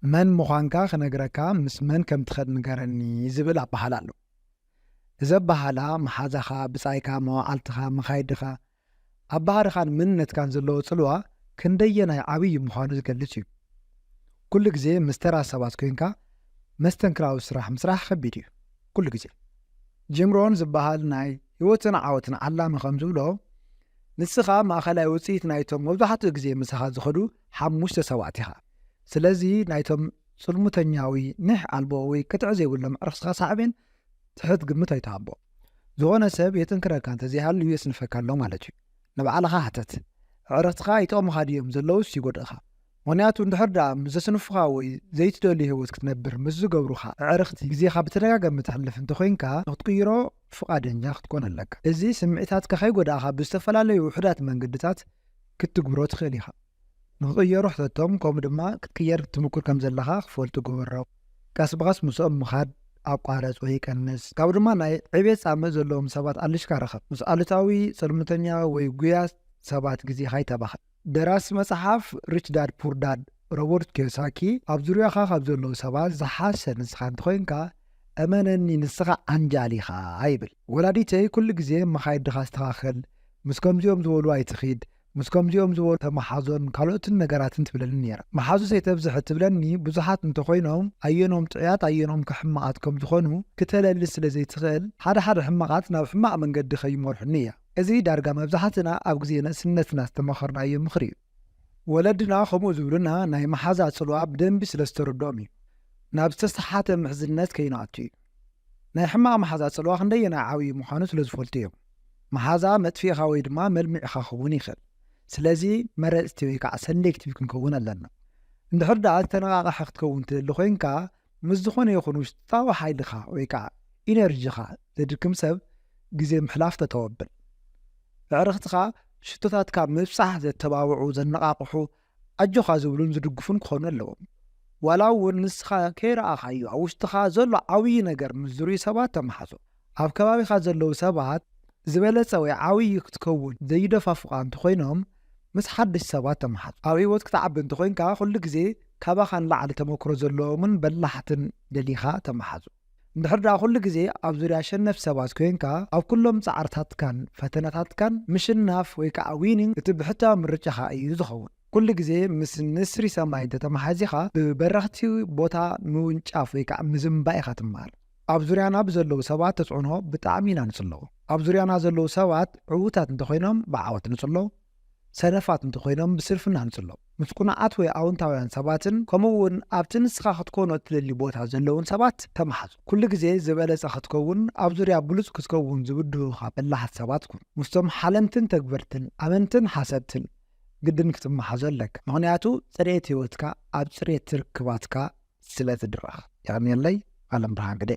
መን ምዃንካ ክነግረካ፣ ምስ መን ከም ትኸድ ንገረኒ ዝብል ኣባህላ ኣሎ። እዚ ኣባህላ መሓዛኻ፣ ብጻይካ፣ መዋዕልትኻ፣ መኻይድኻ፣ ኣባህርኻን መንነትካን ዘለዎ ጽልዋ ክንደየናይ ዓብዪ ምዃኑ ዝገልጽ እዩ። ኩሉ ግዜ ምስ ተራ ሰባት ኮይንካ መስተንክራዊ ስራሕ ምስራሕ ከቢድ እዩ። ኩሉ ግዜ። ጂም ሮን ዝበሃል ናይ ህይወትን ዓወትን ዓላሚ ከም ዝብሎ፣ ንስኻ ማእኸላይ ውጽኢት ናይቶም መብዛሕትኡ ግዜ ምሳኻ ዝኸዱ ሓሙሽተ ሰባት ኢኻ። ስለዚ ናይቶም ጽልሙተኛዊ፣ ኒሕ ኣልቦ ወይ ክትዕ ዘይብሎም ዕርፍትኻ ሳዕቤን ትሕት ግምት ኣይትሃቦ። ዝኾነ ሰብ የጥንክረካ እንተዘይሃልዩ የስንፈካ ኣሎ ማለት እዩ። ንባዕልኻ ሕተት። ዕርፍትኻ ይጠቕሙኻ ድዮም ዘለውስ ይጎድእኻ? ምኽንያቱ እንድሕር ደኣ ምስ ዘስንፉኻ ወይ ዘይትደልዮ ህይወት ክትነብር ምስ ዝገብሩኻ ኣዕርኽቲ ግዜኻ ብተደጋጋሚ ተሕልፍ እንተኾይንካ፣ ንክትቅይሮ ፍቓደኛ ክትኮን ኣለካ። እዚ ስምዒታትካ ከይጎዳእኻ ብዝተፈላለዩ ውሑዳት መንገድታት ክትግብሮ ትኽእል ኢኻ። ንክቕየሩ ሕተቶም፣ ከምኡ ድማ ክትቅየር ትምኩር ከም ዘለኻ ክፈልጡ ግበሮም። ቀስ ብቐስ ምስኦም ምኻድ ኣቋረጽ ወይ ቀንስ። ካብኡ ድማ ናይ ዕቤት ጻምእ ዘለዎም ሰባት ኣልሽካ ርኸብ። ምስ ኣሉታዊ፣ ጽልምተኛ ወይ ጉያ ሰባት ግዜኻ ኣይተባኽን። ደራሲ መጽሓፍ ሪች ዳድ ፑር ዳድ ሮበርት ኪዮሳኪ፣ ኣብ ዙርያኻ ካብ ዘለዉ ሰባት ዝሓሸ ንስኻ እንተኾይንካ፣ እመነኒ ንስኻ ዓንጃል ኢኻ ይብል። ወላዲተይ ኩሉ ግዜ መኻይድኻ ኣስተኻኽል፣ ምስ ከምዚኦም ዝበሉ ኣይትኺድ፣ ምስ ከምዚኦም ዝበሉ ተመሓዞን ካልኦትን ነገራትን ትብለኒ ነይራ። መሓዙት ኣይተብዝሕ እትብለኒ ብዙሓት እንተኾይኖም፣ ኣየኖም ጥዑያት ኣየኖም ከ ሕማቓት ከም ዝኾኑ ክተለሊ ስለ ዘይትኽእል፣ ሓደ ሓደ ሕማቓት ናብ ሕማቕ መንገዲ ከይመርሑኒ እያ። እዚ ዳርጋ መብዛሕትና ኣብ ግዜ ንእስነትና ዝተመኸርናዮ ምኽሪ እዩ። ወለድና ከምኡ ዝብሉና ናይ መሓዛ ጽልዋ ብደንቢ ስለ ዝተረድኦም እዩ። ናብ ዝተሰሓተ ምሕዝነት ከይንኣቱ እዩ። ናይ ሕማቕ መሓዛ ጽልዋ ክንደየናይ ዓብዪ ምዃኑ ስለ ዝፈልጡ እዮም። መሓዛ መጥፊእኻ ወይ ድማ መልሚዕኻ ክኸውን ይኽእል። ስለዚ መረጽቲ ወይ ከዓ ሰሌክቲቭ ክንከውን ኣለና። እንድሕር ደኣ ዝተነቓቕሐ ክትከውን ትደሊ ኮይንካ፣ ምስ ዝኾነ ይኹን ውሽጣዊ ሓይልኻ ወይ ከዓ ኢነርጂኻ ዘድክም ሰብ ግዜ ምሕላፍ ተተወብል። ኣዕርኽትኻ ሽቶታትካ ምብጻሕ ዘተባብዑ፣ ዘነቓቕሑ፣ ኣጆኻ ዝብሉን ዝድግፉን ክኾኑ ኣለዎም። ዋላ እውን ንስኻ ከይረኣኻዮ ኣብ ውሽጥኻ ዘሎ ዓብዪ ነገር ምስ ዝርእዩ ሰባት ተመሓዞ። ኣብ ከባቢኻ ዘለዉ ሰባት ዝበለጸ ወይ ዓብዪ ክትከውን ዘይደፋፉኻ እንተኾይኖም፣ ምስ ሓደሽቲ ሰባት ተመሓዞ። ኣብ ህይወት ክትዓቢ እንተኾይንካ፣ ኩሉ ግዜ ካባኻ ንላዕሊ ተመክሮ ዘለዎምን በላሕትን ደሊኻ ተመሓዞ። እንድሕር ደኣ ኩሉ ግዜ ኣብ ዙርያ ሸነፍ ሰባት ኮይንካ፣ ኣብ ኩሎም ጻዕርታትካን ፈተነታትካን ምሽናፍ ወይ ከዓ ዊኒንግ እቲ ብሕታዊ ምርጫኻ እዩ ዝኸውን። ኩሉ ግዜ ምስ ንስሪ ሰማይ እንተተመሓዚኻ፣ ብበረኽቲ ቦታ ምውንጫፍ ወይ ከዓ ምዝንባእ ኢኻ ትመሃር። ኣብ ዙርያና ብዘለዉ ሰባት ተጽዕኖ ብጣዕሚ ኢና ንጽለዎ። ኣብ ዙርያና ዘለዉ ሰባት ዕዉታት እንተኾይኖም ብዓወት ንጽሎ፣ ሰነፋት እንተኾይኖም ብስንፍና ንጽሎ። ምስ ቅኑዓት ወይ ኣውንታውያን ሰባትን ከምኡ እውን ኣብቲ ንስኻ ክትኮኖ እትደሊ ቦታ ዘለዉን ሰባት ተመሓዝ። ኩሉ ግዜ ዝበለጸ ክትከውን፣ ኣብ ዙርያ ብሉጽ ክትከውን ዝብድሁኻ በላሓት ሰባት ኩን። ምስቶም ሓለምትን ተግበርትን፣ ኣመንትን ሓሰብትን ግድን ክትመሓዞ ኣለካ። ምኽንያቱ ጽሬት ህይወትካ ኣብ ጽሬት ርክባትካ ስለ ትድረኽ። የቐንየለይ። ኣለም ብርሃን ግደ።